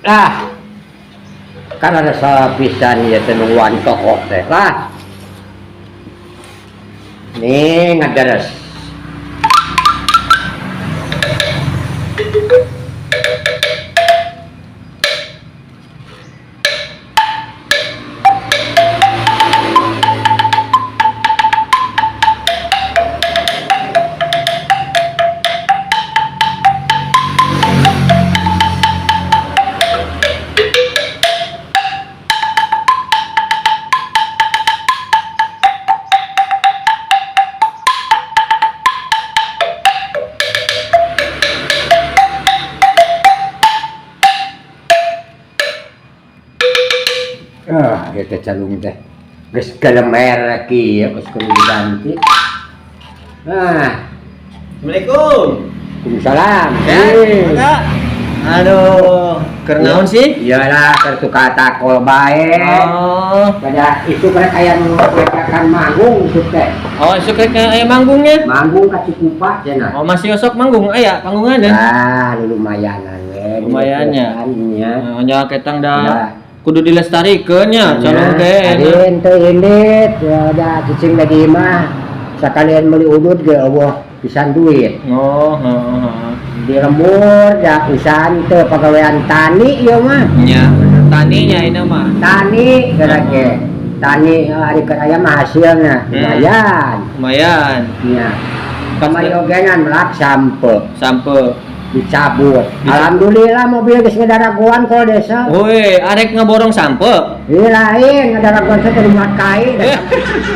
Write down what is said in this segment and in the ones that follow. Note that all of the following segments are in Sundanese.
Ah. Kan ada salah pisan ya nungguan toko teh lah. Nih ngaderes. Ah, ieu teh calung teh. Geus gelemer kieu geus kudu diganti. Ah, Assalamualaikum. Waalaikumsalam. Ya, mangga. Aduh, keur naon sih? Iyalah, keur tukar takol bae. Oh. Pada itu mereka aya nu ngajakan manggung itu teh. Oh, isuk rek aya manggungnya. Manggung ka Cikupa cenah. Oh, masih osok manggung aya panggungan ya? Ah, lumayanan we. Lumayannya. Nya. Oh, nya ketang da Ya. kudu dilestarikeun nya calon teh. Adin teu indit, ya da cicing da di imah. Sakalian meuli udud ge eueuh pisan duit. Oh, heeh, heeh. Di lembur da usahaan teu pagawean tani ieu mah. Nya, bener. Taninya ini mah. Tani geura ge. Tani ari keur aya mah hasilna lumayan. Lumayan. Nya. Kamari ogenan melak sampe Sampe. Dicabut. Alhamdulillah mobil geus ngedaragoan kol desa. Woi, arek ngeborong sampe. Ih lain ngedaragoan teh kudu muat kai.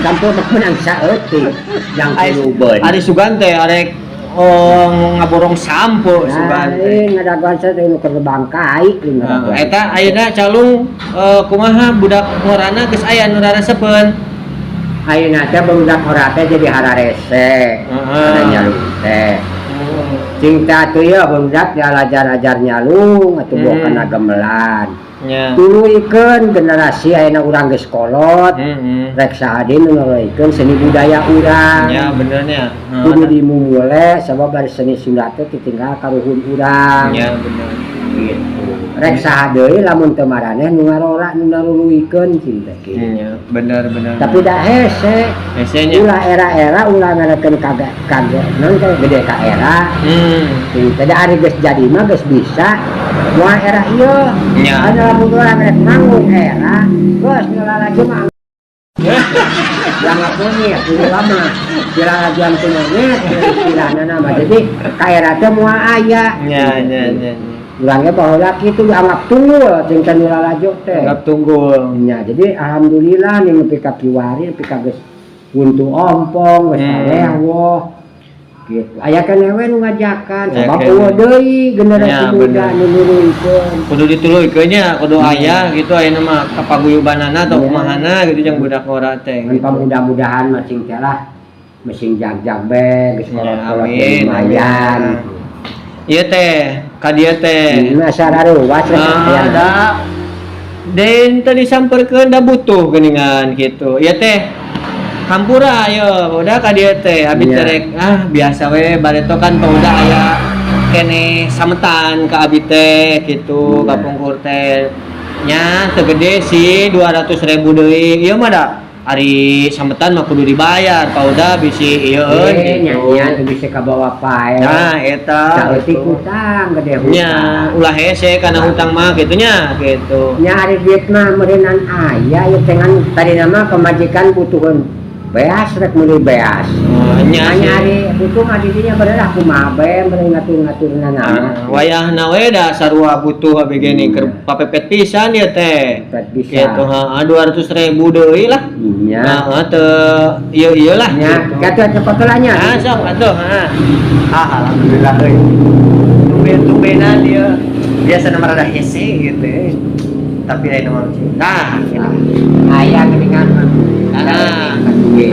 Sampe mah menang saeutik yang kulubeun. Ari sugan teh arek oh, ngaborong sampo sugan teh. Lain ngadagoan teh nu keur bangkai Nah, eta ayeuna calung kumaha budak ngorana geus aya nu raresepeun. Ayeuna teh budak ngora teh jadi hararese. Heeh. Ada nyalung teh. Cing teh atuh ieu budak dialajar-ajar nyalung atuh boh kana gamelan. Nya. Tuluikeun generasi ayeuna urang geus kolot. Rek saha deui nu nuluykeun seni budaya urang. Nya bener nya. Heeh. Kudu dimumule sabab ari seni Sunda teh ditinggal karuhun urang. Nya bener. Gitu. Rek saha deui lamun teu maraneh nu ngarora nu naluluikeun cing teh kieu. Nya bener bener. Tapi da hese. Hese nya. Ulah era-era ulah ngadakeun kage kage naon teh gede ka era. Cing teh da ari geus jadi mah geus bisa. Moal era ieu. Nya. Anu lamun urang rek manggung era geus nyalalajo mah. Yang punya, ini lama. Dilalajuan ku monyet, istilahna nama. Jadi ka era teh moal aya. Nya nya nya. Urangnya baheula kitu dianggap tunggul jeung teh nu lalajo teh. Anggap tunggul. Nya, jadi alhamdulillah nih nepi ka kiwari nepi ka geus buntu ompong geus woh. Gitu. Aya keneh we nu ngajakan Aya sabab keneh. eueuh deui generasi Nya, muda bener. nu nuluykeun. Kudu dituluykeun nya, kudu aya gitu ayeuna mah kapaguyubanana atau Nya. kumahana gitu jeung budak ngora teh Mun gitu. mudah-mudahan mah cing teh lah mesin jag-jag be geus Ya, kolot-kolot amin, lumayan. amin. Ieu teh, ka dieu teh. Masa raruwas rek Ah, aya. da den teu disamperkeun da butuh geuningan gitu. Ieu teh hampura ieu udah ka dieu teh abi Iya. teh rek ah biasa we bareto kan udah aya keneh sametan ka abi teh gitu Iya. ka pungkur teh. Nya teu gede sih 200.000 deui. Ieu mah da ari sametan mah kudu dibayar pauda bisi ieueun Nya gitu. nya teu bisa kabawa pae. Nah, eta Saeutik gitu. hutang gede hutang. Nya ulah hese kana hutang mah kitu nya gitu. Nya ari duit mah meureunan aya ieu teh ngan tadina mah pamajikan butuheun beas rek meuli beas. Oh, nya Nya sih. ari butuh mah di dinya bener lah kumaha bae meureun ngatur-ngaturna nama. Ah, wayahna we da sarua butuh abg nih keur papepet pisan ieu teh. Pepet pisan. Gitu heeh 200.000 deui lah. Nya. Heeh teu ieu-ieu lah Nya, gitu. katuh cepet lah nya. Ah sok atuh heeh. Ah alhamdulillah euy. Tumben-tumbenan ieu. Biasa mah rada hese gitu. Tapi ayeuna mah nah, gitu. Aya geuningan mah. Ah,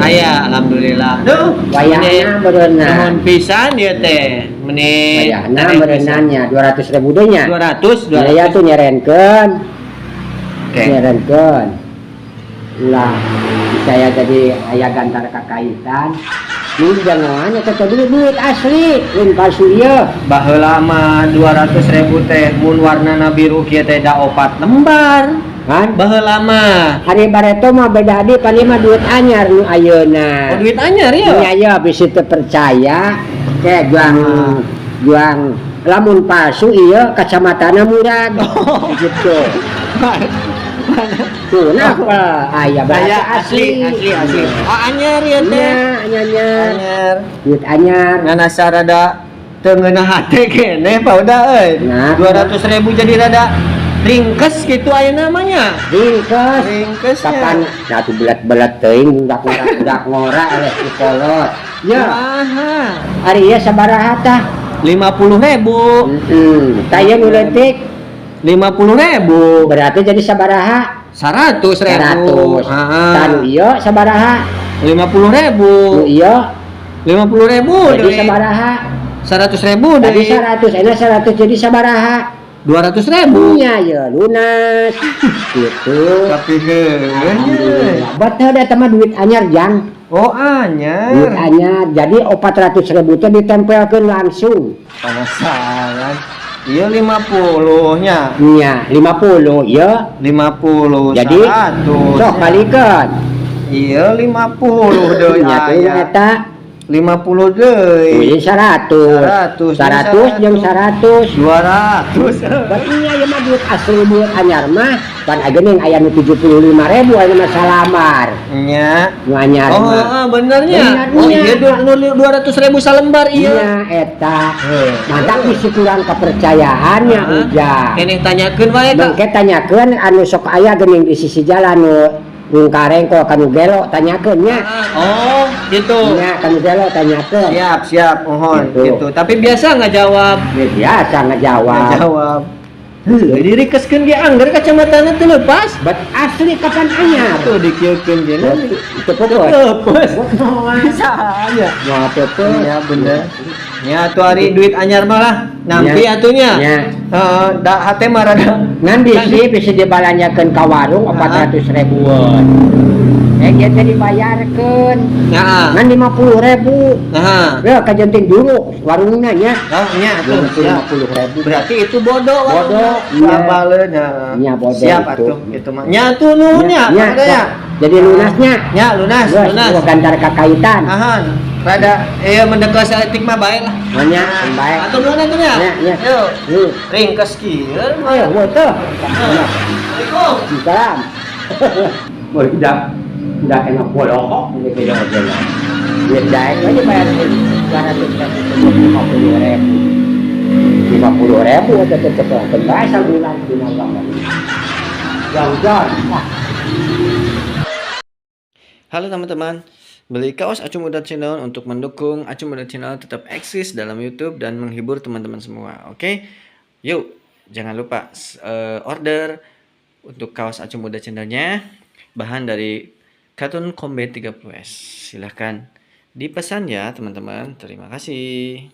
aya alhamdulillah. Duh, Wayahna meureunna. Nuhun pisan ieu teh. Meni Wayahna meureunna nya 200.000 deui nya. 200, 200. Ya tuh nyerenkeun. Oke. Nyerenkeun. Ulah saya jadi aya gantar kakaitan. Ini jangan eta teh duit duit asli, lain palsu ieu. Baheula mah 200 ribu teh mun warnana biru kieu teh da opat lembar. Kan? Baheula mah. Ari bareto mah beda di paling mah duit anyar nu ayeuna. Oh, duit anyar ya? Nya ya bisa teu percaya ke juang juang lamun palsu ieu kacamatana murag gitu. Tuh, napa? Aya berarti. Aya asli, asli, asli. Ah, anyar ya teh. Nya, anyar. Anyar. Duit anyar. Ngan asa rada teu ngeunah hate keneh, Pak Uda euy. Nah. 200 ribu jadi rada ringkes gitu aya namanya. Ringkes. Ringkesnya. Kapan nah tuh belat-belat teuing budak ngorak budak ngorak eleh ku kolot. Ya, Aha. ari ieu sabaraha tah? 50 ribu. Heeh. Tah ieu nu leutik 50 ribu. Berarti jadi sabaraha? 100 ribu. 100. Tah nu ieu sabaraha? 50 ribu. Nu ieu 50 ribu jadi deui. Sabaraha? 100 ribu Tadi deui. 100, enak 100 jadi sabaraha? 200 ribu. Nya ya lunas. Gitu. Tapi heueuh. Alhamdulillah. Betul eta mah duit anyar, Jang. Oh, anyar. Duit anyar. Jadi 400 ribu teh ditempelkeun langsung. Penasaran. Iya, 50 nya. Nya, 50 ya. 50 Jadi 100. sok balikeun. Iya, 50 deui Nya tuh aya. Eta 50 deui. Wih, 100. 100, 100 jeung 100. 200. Berarti nya ieu mah duit asli, duit anyar mah pan geuning aya nu 75 ribu aya mah salambar. Nya. Nu anyar Oh, mah. heeh, benernya. Bener Oh nya. iya, 200 ribu salembar iya. Iya eta. Heuh. Mantap bisi kurang kepercayaannya ujang. Keneh tanyakeun wae ka. Mengke tanyakeun anu sok aya geuning di sisi jalan nu rungkareng kok kanu gelo tanyakeun nya. Oh, gitu. Nya kanu gelo tanyakeun. Siap, siap, mohon Gitu. gitu. Tapi biasa nggak jawab. Ya, biasa ngejawab. Nggak jawab. Heuh, dirikeskeun ge angger kacamatana teu lepas. Bet asli kapan anyar. Tuh dikieukeun ge. Itu pupus. Lepas. Bisa aja. Mau pupus. Iya bener. Ya tuh hari duit anyar mah lah. Nampi Ya. atunya. Ya. Heeh, da hate mah rada Ngan bisi bisa dibalanjakeun ka warung 400 ribuan. Eh dia teh dibayarkeun. Nah, Ngan 50 ribu. nah. Ya kajenting dulu warungna nya. Oh, nya atuh. Siap. 50 ribu. Berarti itu bodoh. Bodoh, iya. Iya. Iya, bodoh Siap itu. atuh gitu mah. Nya atuh nuhun nya, Nya, Pak ya. jadi lunasnya. Nya lunas, Geus, lunas. gua gantar kakaitan. Ahan. Rada iya mendekat saeutik mah bae lah. Nya, bae. Atuh nuhun atuh nya. Nya, nya. Yuk. Yuk. Ringkes kieu. Ayo, tuh. Assalamualaikum. Salam. Udah udah enak bolong ini beda aja. Duit daek aja bayar 200 ribu, 50 ribu. 50 ribu atau tetep bae sabulan dina uang. Jauh-jauh. Halo teman-teman, beli kaos Acu Muda Channel untuk mendukung Acu Muda Channel tetap eksis dalam YouTube dan menghibur teman-teman semua. Oke, yuk jangan lupa order untuk kaos Acu Muda Channelnya, bahan dari Katun Combat 30S. Silahkan dipesan ya teman-teman. Terima kasih.